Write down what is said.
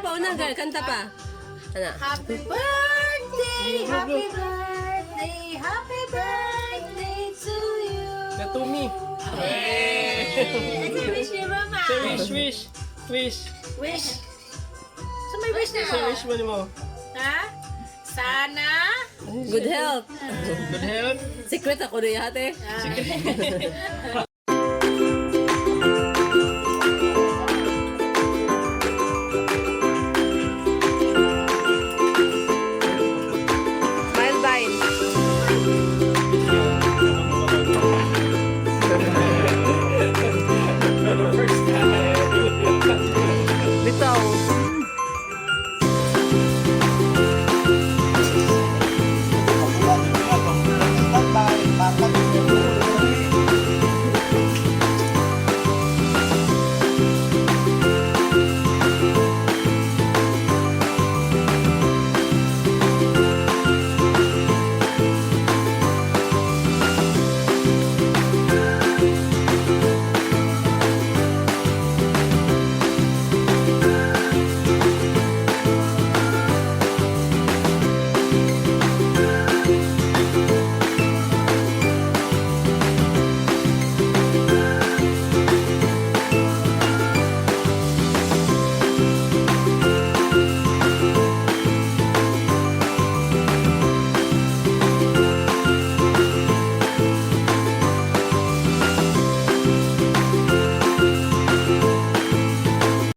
Kanta pa una, girl. Kanta pa. Ana. Happy birthday! Happy birthday! Happy birthday to you! Na to me. Hey! Wish ni Mama! Say wish, wish. Wish. Wish! So may wish na Say wish mo nimo. Ha? Sana! Good health. Good health. Secret ako niya, ate. Secret.